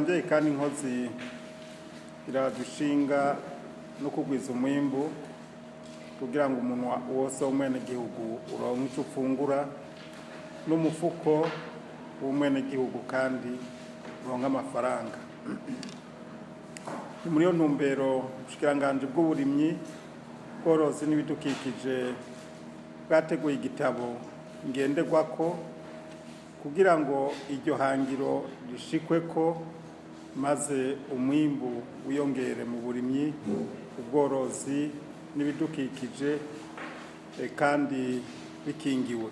Leta mbyeyi kandi inkozi iradushinga no kugwiza umwimbu kugira ngo umunwa wose w'umwenegihugu uronke icyo ufungura, n'umufuko w'umwenegihugu kandi uronke amafaranga. Ni muri iyo ntumbero ubushikiranganji bw'uburimyi, bworozi n'ibidukikije bwateguye igitabo ngenderwako kugira ngo iryo hangiro rishikweko, maze umwimbu wiyongere mu burimyi, ubworozi n'ibidukikije, kandi bikingiwe.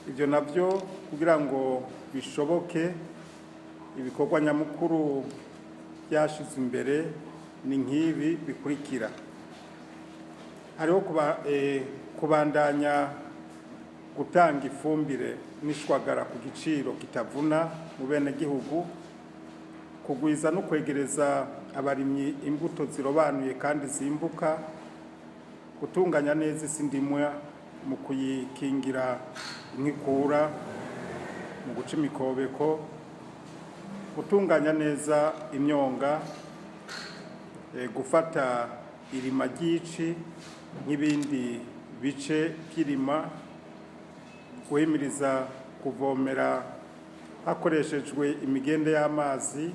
Ibyo nabyo kugira ngo bishoboke, ibikorwa nyamukuru byashyizwe imbere ni nk'ibi bikurikira: hariho kubandanya gutanga ifumbire n'ishwagara ku giciro kitavuna mu benegihugu, kugwiza no kwegereza abarimyi imbuto zirobanuye kandi zimbuka, gutunganya neza isi ndimwa mu kuyikingira inkikura, mu guca imikobeko, gutunganya neza imyonga, gufata irima ry'ici nk'ibindi bice by'irima, guhimiriza kuvomera hakoreshejwe imigende y'amazi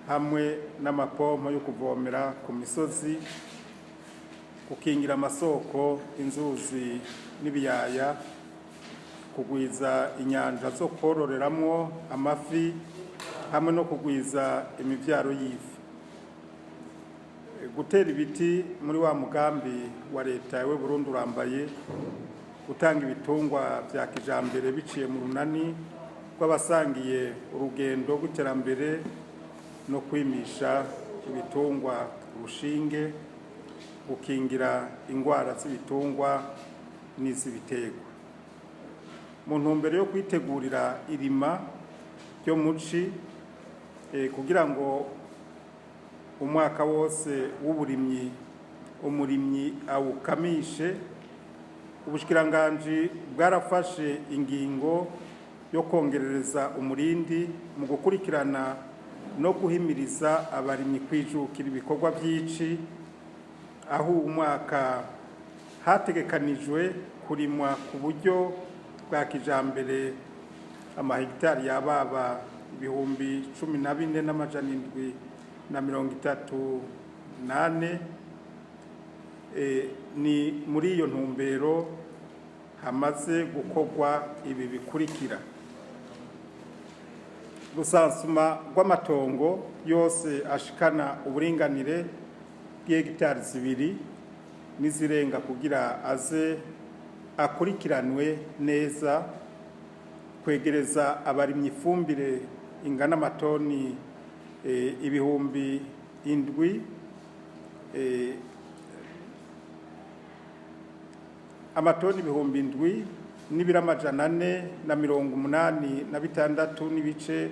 hamwe n'amapompo yo kuvomera ku misozi, gukingira amasoko, inzuzi n'ibiyaya, kugwiza inyanja zo kororeramwo amafi hamwe no kugwiza imivyaro y'ifi, gutera ibiti muri wa mugambi wa leta we Burundi urambaye, gutanga ibitungwa vya kijambere biciye mu runani rw'abasangiye urugendo rw'iterambere no kwimisha ibitungwa urushinge, gukingira ingwara z'ibitungwa n'iz'ibiterwa. Mu ntumbero yo kwitegurira irima ryo muci, kugira ngo umwaka wose w'uburimyi umurimyi awukamishe, ubushikiranganji bwarafashe ingingo yo kongerereza umurindi mu gukurikirana no guhimiriza abarimyi kwijukira ibikorwa by'ici, aho umwaka hategekanijwe kurimwa ku buryo bwa kijambere amahegitari yababa 14,734. Ni muri iyo ntumbero hamaze gukorwa ibi bikurikira: rusansuma rw'amatongo yose ashikana uburinganire bw'hegitari 2 n'izirenga kugira aze akurikiranwe neza, kwegereza abarimyi ifumbire ingana amatoni 7000, amatoni 7000 n'ibiro 486 n'ibice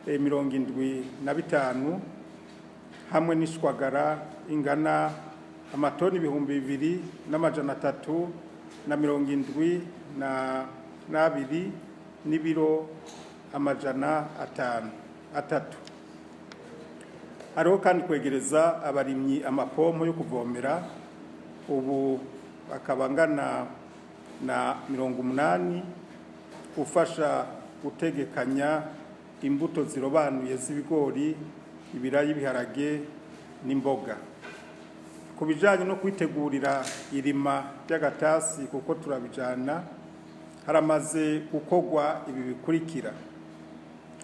75, hamwe n'ishwagara ingana amatoni 2372 n'ibiro 503. Hariho kandi kwegereza abarimyi amapompo yo kuvomera, ubu akaba angana na 80, gufasha gutegekanya imbuto zirobanuye z'ibigori, ibirayi, ibiharage n'imboga. Ku bijanye no kwitegurira irima ry'agatasi, kuko turabijana, haramaze gukorwa ibi bikurikira: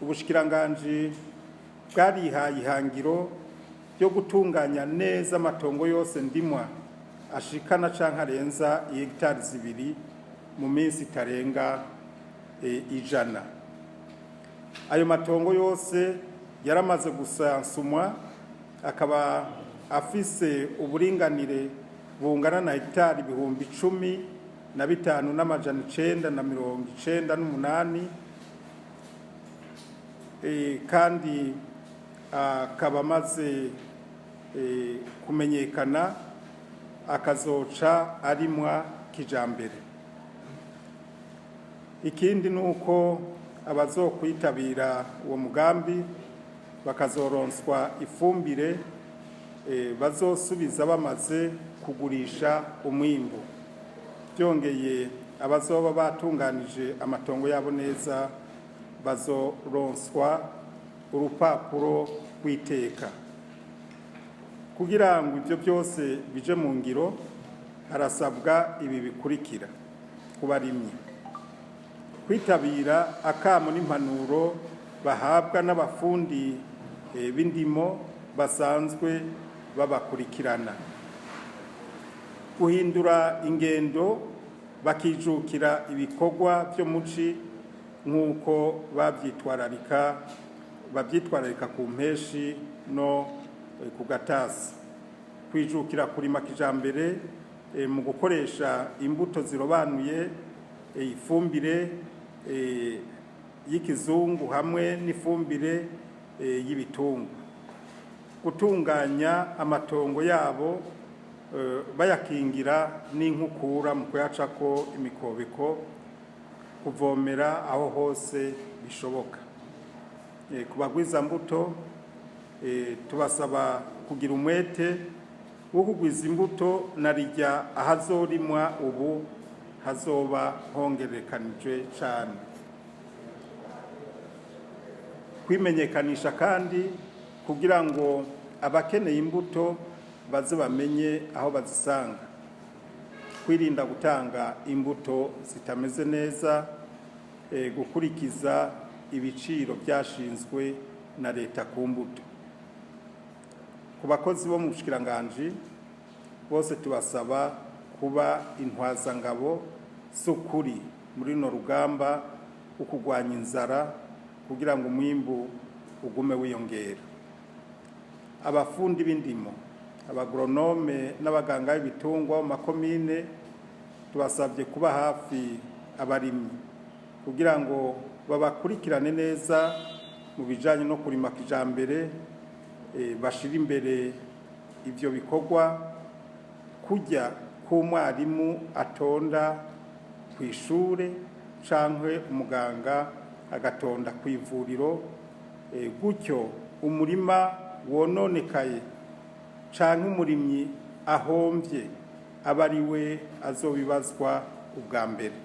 ubushikiranganji bwarihaye ihangiro ryo gutunganya neza amatongo yose ndimwa ashikana canke arenza ihegitari 2 mu minsi itarenga 100. Ayo matongo yose yaramaze gusansumwa, akaba afise uburinganire bungana na hegitari 15,998, kandi akaba amaze kumenyekana, akazoca arimwa kijambere. Ikindi ni uko Abazokwitabira uwo mugambi bakazoronswa ifumbire bazosubiza bamaze kugurisha umwimbu. Byongeye, abazoba batunganije amatongo yabo neza bazoronswa urupapuro rw'iteka. Kugira ngo ibyo byose bije mu ngiro, harasabwa ibi bikurikira: ku barimyi, kwitabira akamo n'impanuro bahabwa n'abafundi b'indimo basanzwe babakurikirana, guhindura ingendo bakijukira ibikorwa byo muci nk'uko babyitwararika ku mpeshi no ku gatasi, kwijukira kurima kijambere mu gukoresha imbuto zirobanuye, ifumbire y'ikizungu hamwe n'ifumbire y'ibitungwa, gutunganya amatongo yabo bayakingira n'inkukura mu kuyacako imikobeko, kuvomera aho hose bishoboka. Ku bagwizambuto, tubasaba kugira umwete wo kugwiza imbuto na rijya ahazorimwa ubu hazoba hongerekanije cane, kwimenyekanisha kandi kugira ngo abakeneye imbuto baze bamenye aho bazisanga, kwirinda gutanga imbuto zitameze neza, gukurikiza ibiciro byashinzwe na leta ku mbuto. Ku bakozi bo mu bushikiranganji bose, tubasaba kuba intwazangabo z'ukuri muri runo rugamba rwo kurwanya inzara kugira ngo umwimbu ugume wiyongera. Abafundi b'indimo, abagoronome n'abaganga b'ibitungwa mu makomine, tubasabye kuba hafi abarimyi kugira ngo babakurikirane neza mu bijanye no kurima kijambere, bashire imbere ivyo bikorwa kurya k'umwarimu atonda kw'ishure canke umuganga agatonda kw'ivuriro, gutyo umurima wononekaye canke umurimyi ahomvye aba ari we azobibazwa ubwa mbere.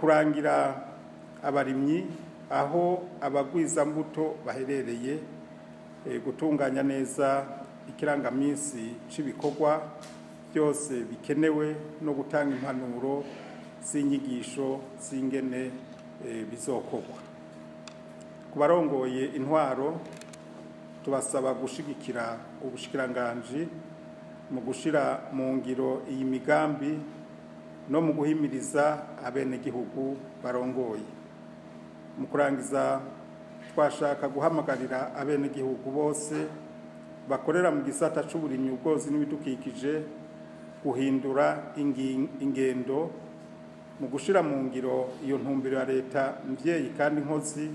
Kurangira abarimyi aho abagwizambuto baherereye, gutunganya neza ikirangaminsi c'ibikorwa byose bikenewe no gutanga impanuro z'inyigisho z'ingene bizokorwa. Ku barongoye intwaro, tubasaba gushigikira ubushikiranganji mu gushira mu ngiro iyi migambi no mu guhimiriza abenegihugu barongoye. Mu kurangiza, twashaka guhamagarira abenegihugu bose bakorera mu gisata c'uburimyi, ubworozi n'ibidukikije guhindura ingendo mu gushira mu ngiro iyo ntumbero ya leta mvyeyi kandi nkozi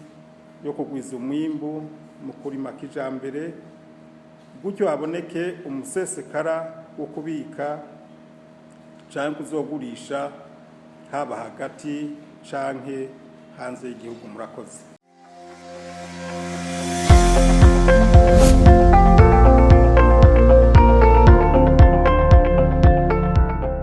yo kugwiza umwimbu mu kurima kijambere, gutyo haboneke umusesekara wo kubika canke kuzogurisha haba hagati canke hanze y'igihugu. Murakoze.